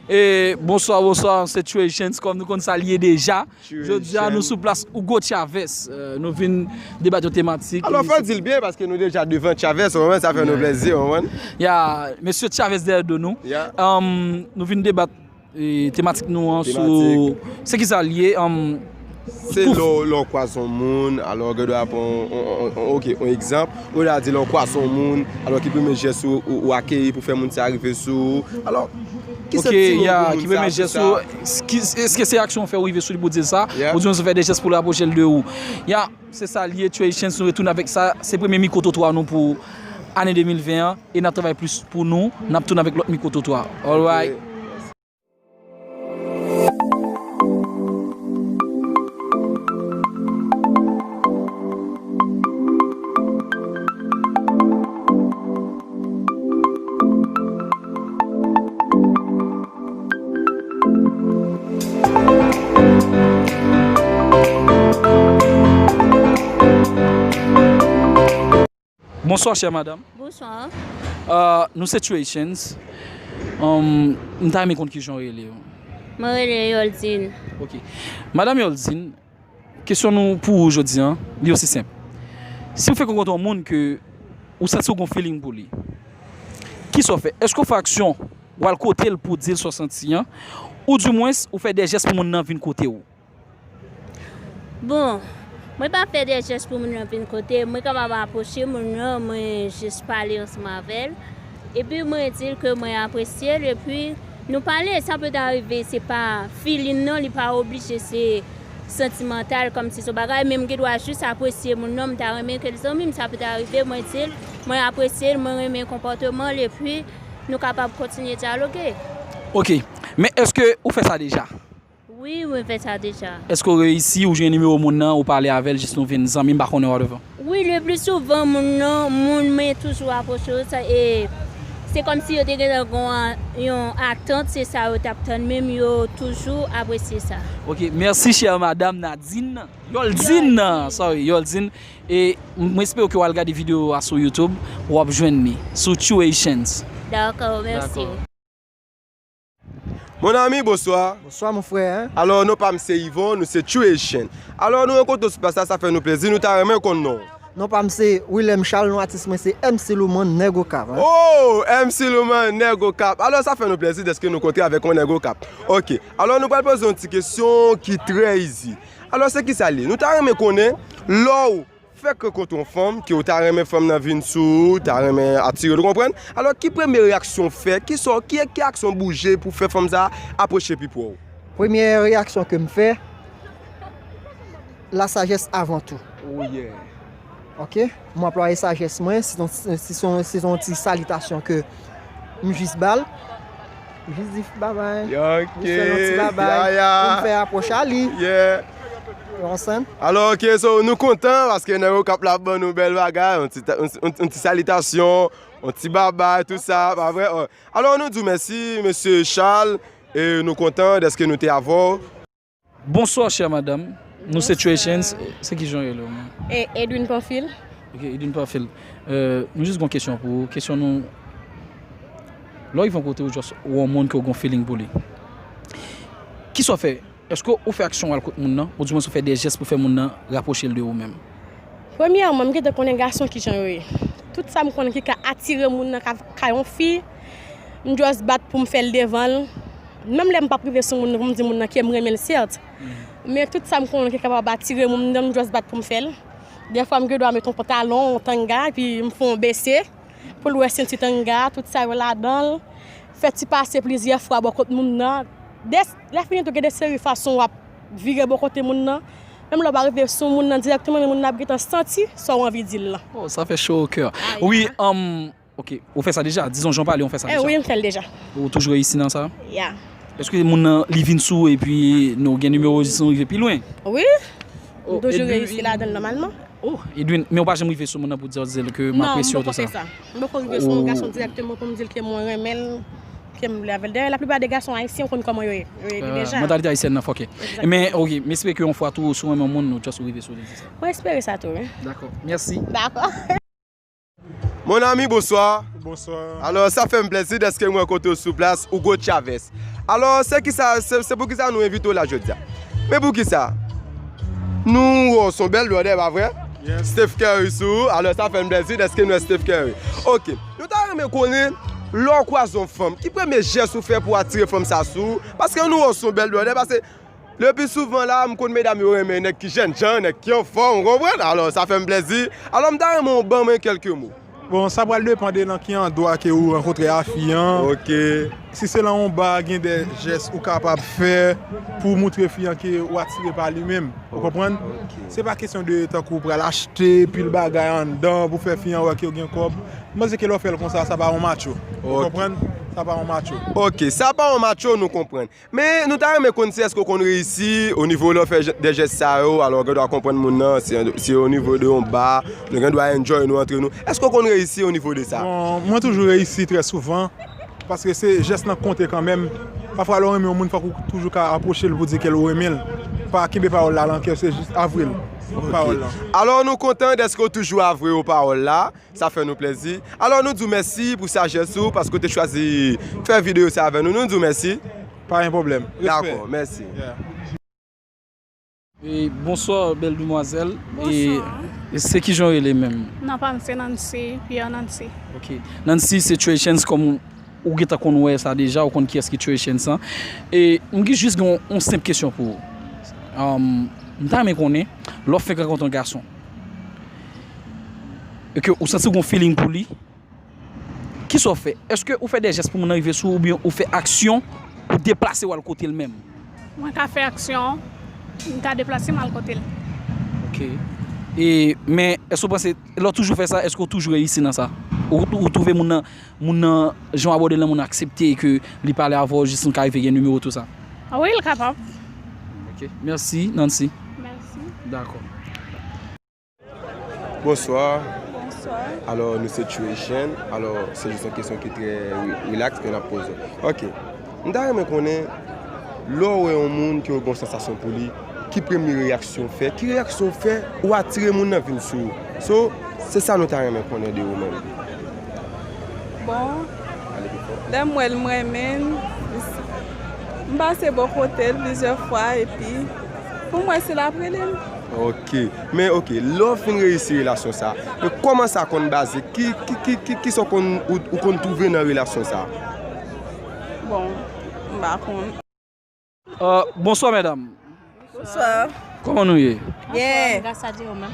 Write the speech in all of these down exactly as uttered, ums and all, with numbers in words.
E bonswa, bonswa, Situations, kòm nou konn sa l ye deja. Jodi a, nou sou plas Hugo Chavez. Euh, nou vin debat yon tematik. Alò, fò di l byen, paske nou deja devan Chavez, ou konprann, sa fè nou plèzi, ou konprann? Ya, mesye Chavez dèyè do nou. Ya. Um, nou vin debat, eh, tematik nou an sou, se ki sa l ye, um, Se lè w, lè w kwaze yon moun, alò, gen dwa pran yon, yon, yon, yon, ok, yon egzanp, ou ta di lè w kwaze yon moun, alò, ki premye jès ou, ou, ou akeyi pou fè moun sa rive sou ou? Alò, ki santiman ou pou moun sa, ki premye jès ou, ki, èske se aksyon w fè ou rive sou li pou di l sa, oubyen se fè de jès pou rapwoche l de ou? Ya, se sa l ye, Situations, nou retounen avèk sa, se premye mikwo twotwa nou pou ane de mil ven an, e n ap travay plis pou nou, n ap tounen avèk lòt mikwo twotwa. Alright. Bonswa, chère madame. Bonswa. Euh, nou Situations. Um, m ta renmen konn kijan w rele w. Mwen rele Yoldine. Ok. Madam Yoldine, kesyon nou pou ou jodi a, li osi senp. Si w fèk rankontre yon moun ke ou santi w gon feeling pou li, kisa w fè? Èske w fè aksyon, w al kote l pou di l sa w santi an, oudimwens ou fè de jès pou moun nan vin kote w? Bon, mwen pa fè de jès pou moun nan vin kote m. Mwen kapab apwoche moun nan, mwen jis pale ansanm avè l. Epi mwen di l ke mwen apresye l, epi nou pale. Sa pèt arive, se pa feeling non, li pa oblije se santimantal, kòmsi se yon bagay, men m gen dwa jis apresye moun nan, m ta renmen ke l zanmi m. Sa pèt arive, mwen di l, mwen apresye l, mwen renmen konpòteman l, epi nou kapab kontinye dyaloge. Ok, men èske ou fè sa deja? Wi, mwen fè sa deja. Èske w reyisi, ou jwenn nimewo moun nan, ou pale avè l, jis nou vin zanmi, m pa konnen whatever? Wi, le pli souvan, moun nan, moun mwen toujou apwoche yo, sa, e se kòmsi yo te gentan gon a-, yon atant, se sa yo t ap tann, menm yo toujou apresye sa. Ok, mèsi, chère madam Nadine. Yoldine, sorry, Yoldine. E m espere ke w al gade videyo a sou YouTube, w ap jwenn li, sou Situations. Dakò, mèsi. Dakò. Mon ami, bonswa. Bonswa, mon frè. Alò, non pa m se Yvon, nou se Situations. Alò, nou rankontre w sou plas la, sa fè nou plezi, nou ta renmen konn non w. Non pa m se Willem Charles, non atis mwen se M C Louman, Nèg Okap, hein. Oh, M C Louman, Nèg Okap. Alò, sa fè nou plezi dèske nou kontre avèk yon Nèg Okap. Ok. Alò, nou pral poze yon ti kesyon ki trè easy. Alò, se ki sa l ye? Nou ta renmen konnen, lè w fèk rankontre yon fanm, ke w ta renmen fanm nan vin sou ou, ta renmen atire l, ou konprann? Alò, ki premye reyaksyon w fè? Ki sa w, ki, ki aksyon w bouje pou fè fanm sa a apwoche pi pre w? Premye reyaksyon ke m fè, la sajès avan tou. Oh, yeah. Ok? M anplwaye sajès mwen, si se yon, si se yon, si se yon ti salitasyon ke m jis ba l, jis di babay. Ok. Jis fè yon ti babay. Ya, ya. Pou m fè apwòch a li. Yeah. Ou konprann? Alò, ok, so, nou kontan paske Nèg Okap la ban nou bèl bagay, yon ti, yon, yon, yon ti salitasyon, yon ti babay, tout sa, pa vre? Oh. Alò, nou di w mèsi, mesye Charles, e nou kontan dèske nou te avè w. Bonswa, chère madame. Nou Situations, se kijan w rele w menm? E, Edwin Pamphile. Ok, Edwin Pamphile. Euh, nou jis gon kesyon pou ou. Kesyon nou, lè w rive yon kote ou just wè yon moun ke w gon feeling pou li. Kisa w fè? Èske ou fè aksyon w al kot moun nan, oudimwens ou fè de jès pou fè moun nan rapwoche l de ou menm? Premyèman, m gentan konnen gason kijan yo ye. Tout sa m konnen ki ka atire moun nan ka, ka yon fi, m just bat pou m fè l devan l. Menm lè m p ap rive sou moun nan pou m di moun nan ke m renmen l, sèt. Men tout sa m konnen ki kapab atire moun nan, m just bat pou m fè l. Dèfwa, m gen dwa met yon pantalon, yon tanga, epi m fè yon bese, pou l wè senti tanga, tout sa yo ladan l. Fè ti pase plizyè fwa bò kot moun nan. Lè fini tou, gen de seri fason w ap vire bò kote moun nan. Menm lè w pa rive sou moun nan dirèkteman, men moun nan ap gentan santi sa w anvi di l lan. Oh, sa fè cho o kè. Wi, um, ok, ou fè sa deja? Dizon jan w pale, ou fè sa deja? Wi, m fè l deja. Ou toujou reyisi nan sa? Ya. Èske moun nan, li vin sou ou epi nou gen nimewo jis nou rive pi lwen? Wi. M toujou reyisi ladan l nòmalman. Oh, Edwin, men ou pa janm rive sou moun nan pou di, di l ke m apresye w, tout sa? Non, m poko fè sa. M poko rive sou yon gason dirèkteman pou m di l ke mwen renmen l, ke m vle avè l. Dayè, laplipa de gason ayisyen, ou konn kòman yo ye. Yo ye deja. Mantalite ayisyèn nan fòkè. Egzakteman. Men, ok, m espere ke yon fwa tou, si w renmen yon moun, ou just ou rive sou li, se sa. Mwen espere sa tou, wi. Dakò. Mèsi. Dakò. Mon ami, bonswa. Bonswa. Alò, sa fè m plèzi dèske mwen rankontre w sou plas Hugo Chavez. Alò, se kisa, se, se poukisa nou envite w la jodi a. Men poukisa? Nou wè w se yon bèl blòdè, pa vre? Steph Curry sou ou, alò sa fè n plèzi dèske nou wè Steph Curry. Ok, nou ta renmen konnen, lè w kwaze yon fanm, ki premye jès ou fè pou w atire fanm sa sou ou? Paske nou wè w se yon bèl blòdè, paske le pli souvan la, m konn medam yo renmen nèg ki jènjan, nèg ki anfòm, ou konprann? Alò, sa fè m plèzi. Alò, m ta renmen w ban mwen kèlke mo. Bon, sa pral depann de nan ki andwa ke ou rankontre a fi an. Ok. Si se lan yon ba, gen de jès ou kapab fè pou moutre fi an ke ou atire pa li menm. Ou konprann? Ok. Se pa kesyon de tankou ou pral achte pil bagay anndan pou fè fi an wè ke w gen kòb. M panse ke lè w fè l konsa, sa pa yon macho. Ou konprann? Sa pa yon macho. Ok, sa pa yon macho, nou konprann. Men nou ta renmen konn si èske w konn reyisi o nivo lè w fè jè- de jès sa yo, alò gen dwa konprann moun nan, si, si o nivo de yon ba, nou gen dwa enjoy nou antre nou. Èske w konn reyisi o nivo de sa? Bon, mwen toujou reyisi trè souvan, paske se jès lan k konte kanmenm. Pafwa lè w renmen yon moun, fòk ou toujou ka apwoche l pou di ke w renmen l. Pa kenbe pawòl la lan kè w, se jis avwe l. Pawòl lan. Alò nou kontan dèske w toujou avwe w pawòl la. Sa fè nou plèzi. Alò, nou di w mèsi pou sajès ou, paske w te chwazi fè videyo sa avè nou. Nou di w mèsi. Pa gen pwoblèm. Respè. Dakò, mèsi. Yeah. E, bonswa, bèl demwazèl. Bonswa. E, e se kijan w rele menm? Non pa m se Nancy, Pierre Nancy. Ok. Nancy, se Trey Chance, kòm ou gentan konn wè sa deja, ou konn kiyès ki Trey Chance lan. E m gen jis gen yon, yon senp kesyon pou ou. Um, m ta renmen konnen, lè w fenk rankontre yon gason, e ke ou santi w gon feeling pou li, kisa w fè? Èske ou fè de jès pou moun nan rive sou ou, oubyen ou fè aksyon pou deplase w al kote l menm? Mwen ka fè aksyon, m ka deplase m al kote l. Ok. E, men, èske w panse, lè w toujou fè sa, èske w toujou reyisi nan sa? Ou, ou twouve moun nan, moun nan, jan w abòde l lan, moun nan aksepte ke li pale avè w jis nou ka rive gen nimewo tou sa? Wi, l kapab. Ok. Mèsi, Nancy. Mèsi. Dakò. Bonswa. Bonswa. Alò, nou se Trey Chance. Alò, se jis yon kesyon ki trè ri- rilaks ke n ap poze w. Ok. M ta renmen konnen, lè w wè yon moun ke w gen yon sansasyon pou li, ki premye reyaksyon w fè? Ki reyaksyon w fè ou atire moun nan vin sou ou? So, se sa nou ta renmen konnen de ou menm. Bon, lè m wè l, m renmen l, m pase bò kote l plizyè fwa, epi pou m wè si l ap rele m. Ok. Men, ok, lè w fin reyisi relasyon sa, men kòman sa konn baze? Ki, ki, ki, ki, kisa w konn, ou, ou konn twouve nan relasyon sa? Bon, m pa konn. Euh, bonswa, medam. Bonswa. Kòman nou ye? Byen. Gras a Dye, ou menm?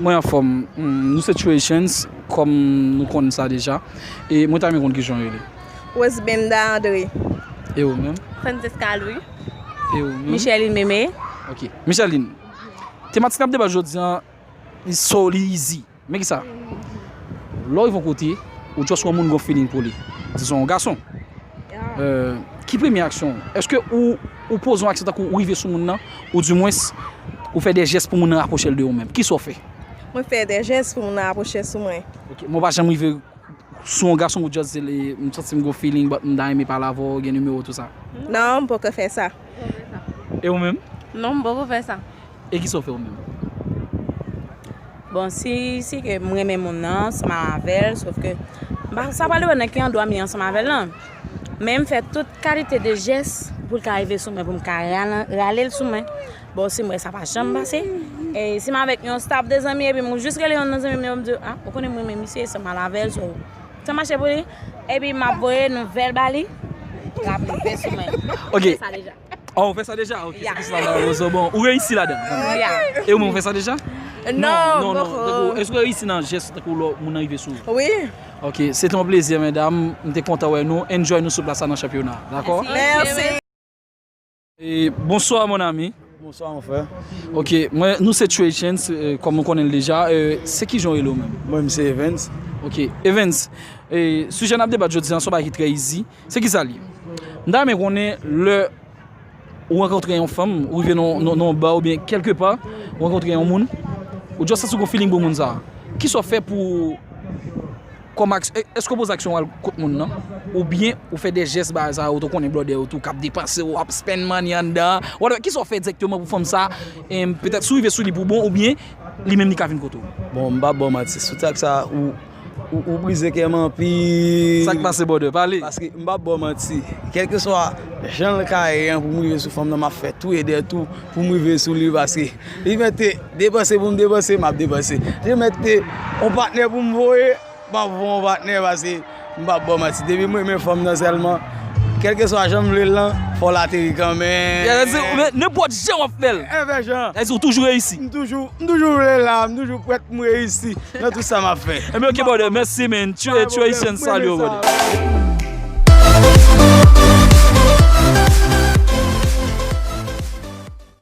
Mwen anfòm. Mm, nou se Trey Chance, kòm nou konn sa deja. E mwen ta renmen konn kijan w rele. Rosebenda André. E ou menm? Francisca Louis. E ou menm? Micheline Mémé. Ok. Micheline, tematik n ap deba jodi an, li so, li easy. Men kisa? Lè w rive yon kote, ou just wè yon moun gon feeling pou li. Dizon, yon gason. Euh, ki premye aksyon w? Èske ou, ou poze yon aksyon tankou ou rive sou moun nan, oudimwens, ou fè de jès pou moun nan rapwoche l de ou menm? Kisa w fè? Mwen fè de jès pou moun nan rapwoche sou mwen. Ok, men w pa janm rive sou yon gason ou just di l, e, m santi m gon feeling, but m ta renmen pale avè w, gen nimewo w, tou sa? Non, m poko fè sa. E ou menm? Non, m poko fè sa. E kisa w fè ou menm? Bon, si, si ke m renmen moun nan, ansanm avè l, sòf ke m pa, sa pral depann nan ki andwa m ye ansanm avè l lan. Men m fè tout kalite de jès pou l ka rive sou mwen, pou m ka rale, rale l sou mwen. Bon, si m wè sa pa janm pase, e si m avèk yon staff de zanmi, epi m jis rele yon nan zanmi m yo, m di, "Ah, ou konnen m renmen misye, ansanm avè l, so, sa mache pou li?" Epi m ap voye nouvèl ba li, l ap rive sou mwen. Ok. M fè sa deja. Oh, ou fè sa deja? Ok, se ki sa la, bon, bon. Ou reyisi ladan? Yeah. E ou menm, ou fè sa deja? Non, non, non. Tankou, èske ou reyisi nan jès, tankou lè moun nan rive sou ou? Wi. Ok, se te yon plezi, medam. M te kontan wè nou. Enjoy nou sou plas la nan chanpyona. Dakò? Mèsi. E, bonswa, mon ami. Bonswa, mon frè. Ok, mwen, nou se Trey Chance, e, kòm nou konnen l deja. E, se kijan w rele w menm? Mwen, m se Evans. Ok, Evans, e, sijè n ap debat jodi a, se yon bagay ki trè easy. Se kisa l ye? M ta renmen konnen lè ou rankontre yon fanm, ou rive nan, nan, nan yon ba oubyen kèlke pa, ou rankontre yon moun, ou just santi w gon feeling pou moun sa a. Kisa w fè pou, kòm aks-, è-, èske w poze aksyon w al kot moun nan? Oubyen ou fè de jès bagay sa yo, ou tou konnen blòdè yo tou k ap depanse, w ap spend money anndan, whatever. Kisa w fè dirèkteman pou fanm sa a, em, petèt si w rive sou li pou bon, oubyen li menm li ka vin kote w? Bon, m p ap ba w manti, sou trak sa, ou, Ou, ou brize kè m anpil. Sa k pase, brother? Pale. Paske m p ap ba w manti. Kèlkeswa jan l ka ye an, pou m rive sou fanm nan, m ap fè tou e dè tou pou m rive sou li. Paske li mèt te depanse pou m depanse, m ap depanse. Li mèt te yon patnè pou m voye, m ap voye yon patnè. Paske m p ap ba w manti. Depi m renmen fanm nan sèlman, kèlkeswa jan m vle l lan, fò l ateri kanmenm. Nenpòt jan w ap fè l. Envè jan. Ou toujou reyisi. M toujou, m toujou vle la, m toujou prèt pou m reyisi nan tout sa m ap fè. Ebyen, ok, brother. Mèsi, man. Trey Haitian, salye, brother.